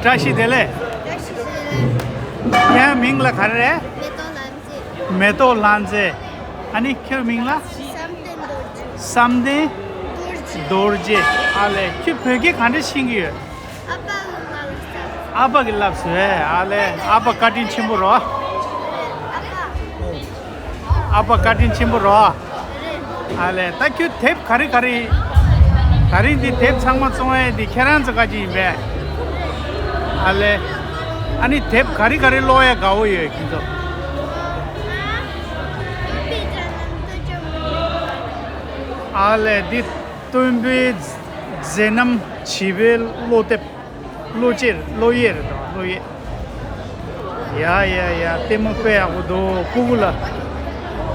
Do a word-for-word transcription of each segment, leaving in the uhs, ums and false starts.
བཀྲ་ཤིས་བདེ་ལེགས། ཁྱེད་མིང་ལ་ག་རེ་རེད། མེ་ཏོག་ལྷ་མཛེས། མེ་ཏོག་ལྷ་མཛེས། ཨ་ནི་ཁྱོད་མིང་ལ། བསམ་གཏན་རྡོ་རྗེ། བསམ་གཏན་རྡོ་རྗེ། རྡོ་རྗེ། ཨ་ལས། ཁྱོད་བོད་སྐད་ག་འདྲ་ཤེས་ཀྱི་ཡོད། ཨ་ཕ་གིས་བསླབས་སོང་། ཨ་ཕ་གིས་བསླབས་སོང་། ཨ་ལས། ཨ་ཕ་བཀའ་དྲིན་ཆེན་པོ་རེད། ཨ་ཕ། ཨ་ཕ་བཀའ་དྲིན་ཆེན་པོ་རེད། ཨ་ལས། ད་ཁྱོད་དེབ་ག་རེ་ག་རེ། ད་རིང་འདི་དེབ་ཚང་མ་བཙོང་ཡས་འདི་ཁྱེད་རང་ཚོ་ག་ཅིག་ཡིན་པས། ཨ་ལས། ཨ་ནི་དེབ་ག་རེ་ག་རེ་ཀློག་ཡས་དགའ་བོ་ཡོད་ཁྱེད་ཚོ། ཨ་ལས། འདི་སྟོན་པའི་མཛད་རྣམ་བྱིས་པའི་ཀློག་དེབ། ཀློག་ཡས་ཀློག་ཡས་རེད་དོ། ཀློག་ཡས། ཡ་ཡ་ཡ། ལྟད་མོ་དཔེ་ཡག་པོ་འདུག་སྤུ་གུ་ལ།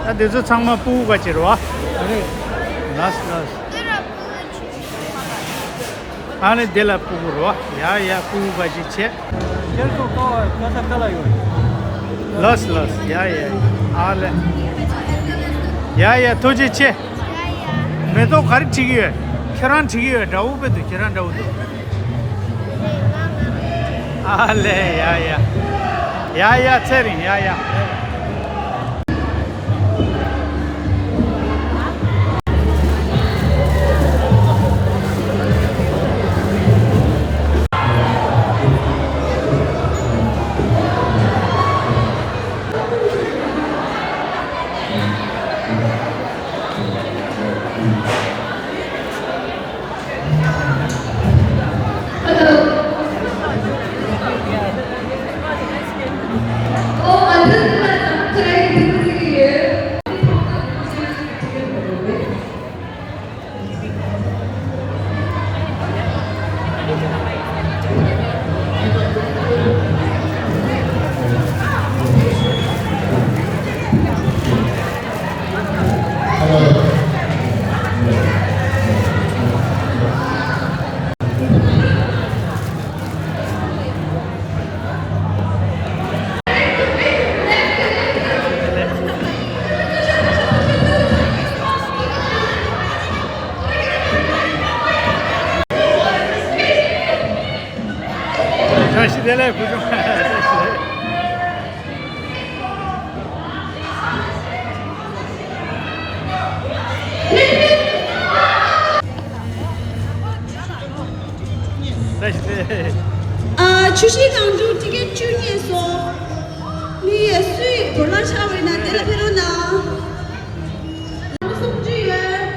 ད་འདི་ཚོ་ཚང་མ་སྤུ་གུ་ག་ཅིག་རེད་བ། རེད། ལགས་ལགས། ཨ་ནི་འདི་ལ་སྤུ་གུ་རེད་བ། ཡ་ཡ། སྤུ་གུ་ག་ཅིག་བྱས། ཁྱེད་ཚོ་ཀ་བ་ཀ་ས་ཀ་ལ་ཡོད། ལགས་ལགས། ཡ་ཡ། ཨ་ལས། ཡ་ཡ། ཐུགས་རྗེ་ཆེ། མེ་ཏོག་ག་རེ་བྲིས་ཀྱི་ཡོད། ཁྱེད་རང་བྲིས་ཀྱི་ཡོད། འདྲ་བོ་དཔེ་འདུག་ཁྱེད་རང་འདྲ་བོ་འདུག་ཨ་ལས། ཡ་ཡ། ཡ་ཡ། ཚེ་རིང་། ཡ་ཡ། བཀྲ་ཤིས་བདེ་ལེགས། བུ་ཆུང་། བཀྲ་ཤིས་བདེ་ལེགས། ཨ། ཆུ་བཞི་སྒང་དྲུག་ཊི་ཀེ་ཊི་བཅུ་རྙེད་སོང་། མི་ཡ་སུའི་བོར་ལ་ཆགས་པ་ཡིན་ན་དེ་ལ་ཕེབས་རོགས་གནང་། ལམ་སུམ་ཅུ་ཡོད།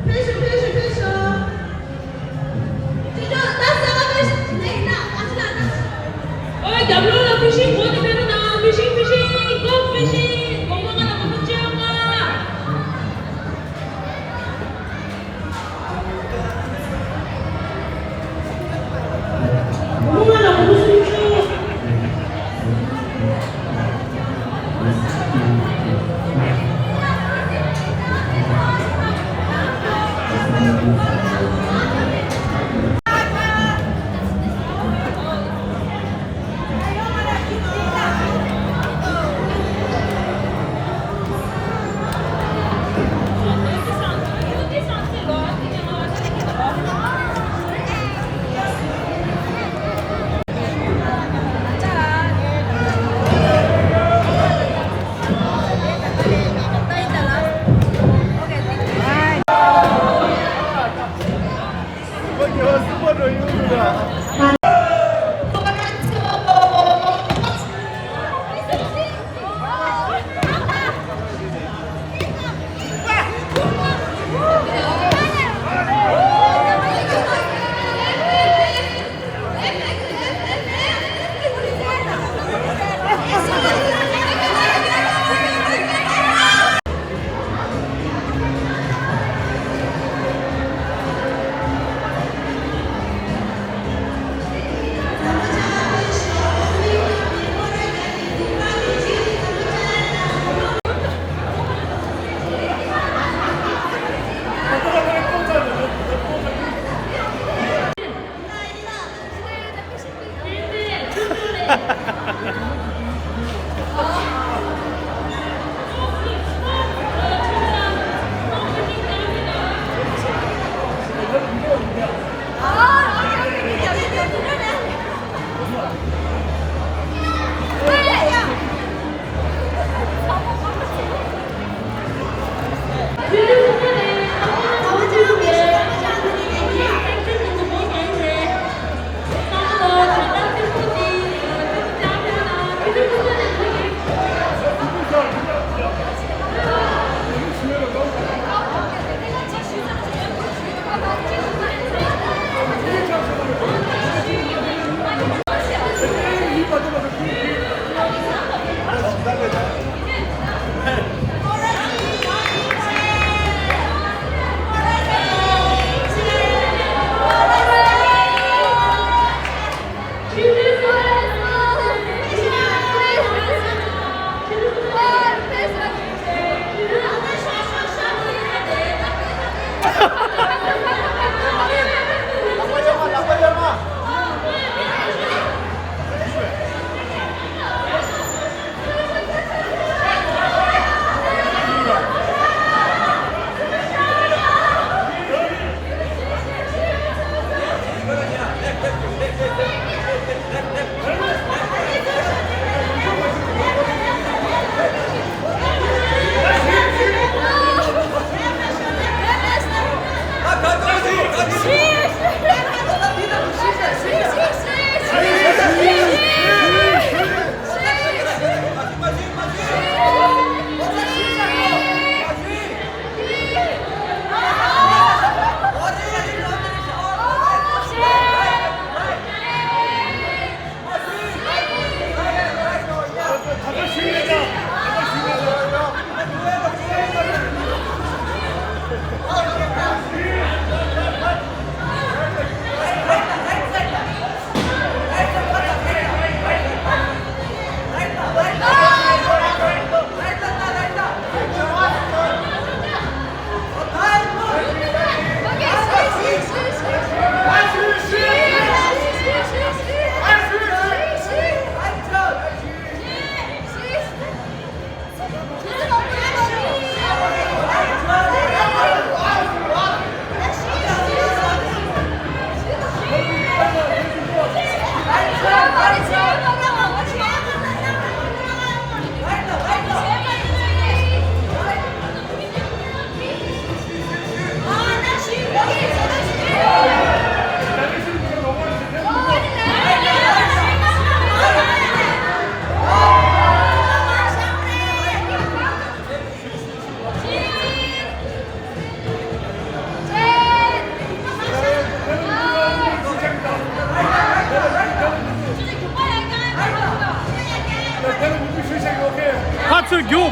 ཕེབས་ཤོག་ཕེབས་ཤོག་ཕེབས་ཤོག་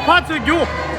ཕར་ཚུར་རྒྱུག